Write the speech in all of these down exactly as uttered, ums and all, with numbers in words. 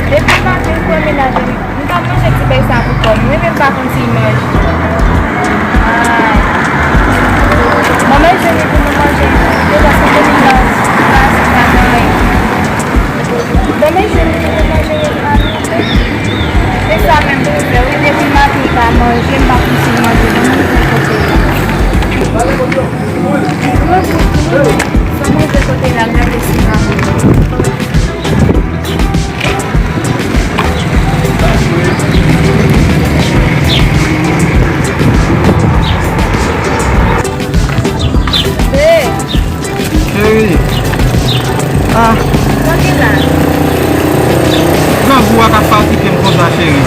Depi maten, m kwè menaj m, m pa manje ti bèy sa pou kò m, wi, men m pa konn si l manje. Ay. Bon, men jeni pou nou manje, yo, paske depi nan pase pa manje. Bon, men jeni pou nou manje, yo, pa manje. Se sa menm pou fè, wi, depi maten, m pa manje, m pa konn si l manje, bon, men kote l. Mwen pou tou, sa manje kote l la, gade si l pa manje. Hey! Cheri. Ah. Sa ki la? Grangou a k ap fatige m konsa, cheri.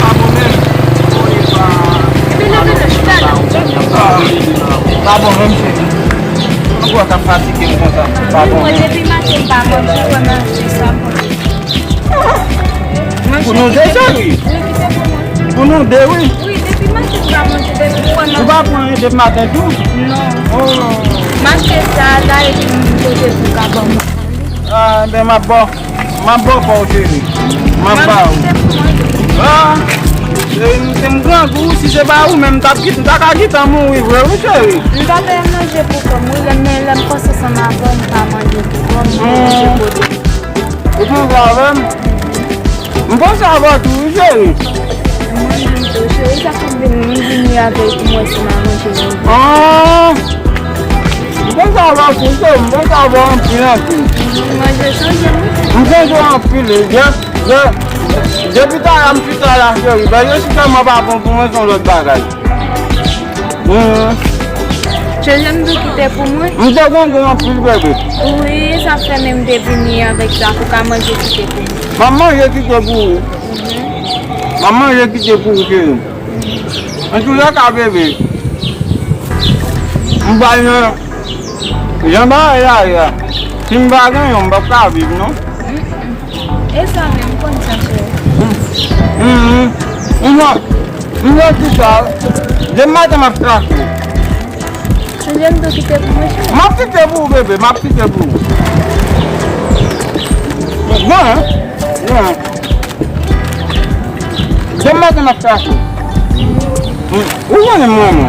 Pa bon menm. Epi leve nan chita la. Ah. Pa bon menm, cheri. Poukisa w t ap fatige m konsa? Pa bon. Wi, mwen depi maten m pa manje, wè manje sa bon. Pou nou de, cheri. Wi, kite pou mwen. Pou nou de, wi. Wi, depi maten m pa manje, depi mwen. Ou pa pran anyen depi maten tou? Non. Oh. M achte sa la epi m poze pou ka ban mwen. Ah, enben, m ap ba w. M ap ba w pa w, cheri. M ap ba w. Ah, cheri, m, se m grangou, si se pa ou menm, m t ap kit-, m ta ka gentan mouri vre, wi, cheri. M pa fè manje pou kò m, wi, lè m, lè m panse ansanm avè w, m pa manje pou kò m, m manje kote. Ou panse avè m? M panse avè w tou, wi, cheri. M manje m tou, cheri, sa fè m vin, m vini avè w pou mwen si m a manje manje. Ah! M konn sa w ap fè, m konn sa w ap fè anpil, anpil. Manje chanje, wi. M chanje anpil, wi. De, de, depi talè m chita la, cheri. Bèl yo chita, mwen pa bon pou mwen, se yon lòt bagay. Hmm. Chanje m tou kite pou mwen. M te grangou anpil, bebe. Wi, sa fè menm m te vini avèk sa pou ka manje kite pou mwen. M ap manje kite pou ou. Mhm. M ap manje kite pou ou, cheri. Antoulèka, bebe, m bay nan jan bagay la ye a. Si m pa gen yon, m p ap ka viv, non. Mm-mm. E sa menm, m konn sa, cheri. Mm, mm, mm. M wè, m wè ki sa. Demen maten, m ap trase. Chanje m tou kite pou mwen, cheri. M ap kite pou ou, bebe, m ap kite pou ou. Bon, hein? Bon. Demen maten m ap chache. Hmm. Ou konnen m renmen w.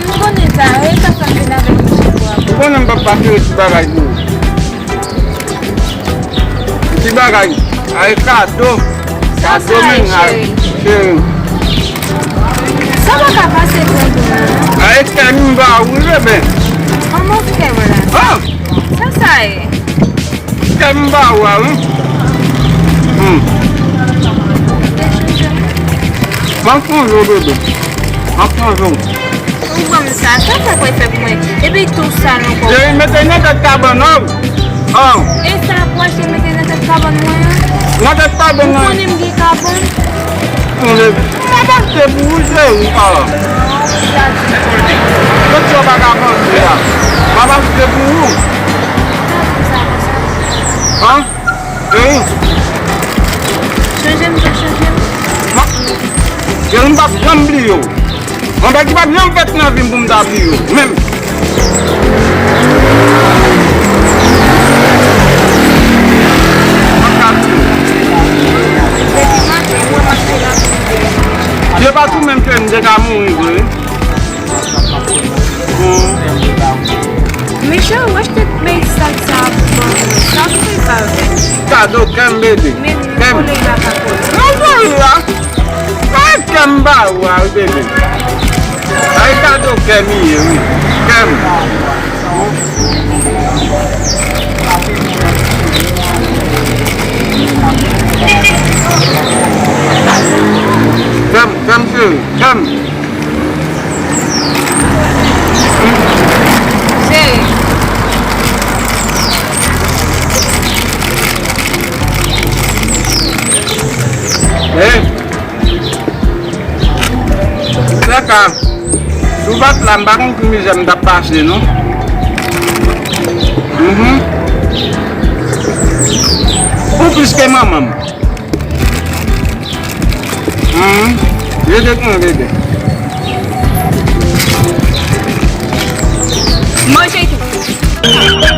M konnen sa, e sa fè m vin avèk misye pou apre. Ou konnen m p ap pa fere ti bagay pou ou. Ti bagay, ay kado. Kado mennaj, cheri. Sa pa ka pase trè byen la, non? Ay kè m ba ou, bebe. Kòman w fè wè la? Ah! Sa sa ye? Kè m ba ou a, wi. Hmm. M ap sonje w, bebe. M ap sonje w. Ou ban m sa, sa w pral fè pou mwen? Epi tou sal ankò. Cheri, mete nan tèt kabann, non. Oh. E sa pou achte mete nan tèt kabann mwen an? Nan tèt kabann nan. Ou konnen m gen kabann? Tande, m ap achte pou ou, cheri. Ah. Kèt sa w pa ka manje a. M ap achte pou ou. An? Cheri. Chanje m, chanje m. Cheri, m p ap janm bliye w. Yon bagay ki p ap janm fèt nan vi m pou m ta bliye w. Menm. Se pa tou menm ke m te ka mouri vre. Michel, wè achte bèy sal sa a pou mwen. Sa pou fè pa vre. Kado kè m, bebe. Kè m. Kole la pa kole. Non, non, la. Ay, kè m ba ou a, wi, bebe. Ay, kado kè m ye, wi. Kè m. Kè m, kè m, cheri. Kè m. Cheri. Hey. Traka, si w pa t la, m pa konn ki mizè m t ap pase, non. Mhm. Ou plis ke manman m. Mhm. Rete konnen, bebe. Manje tou.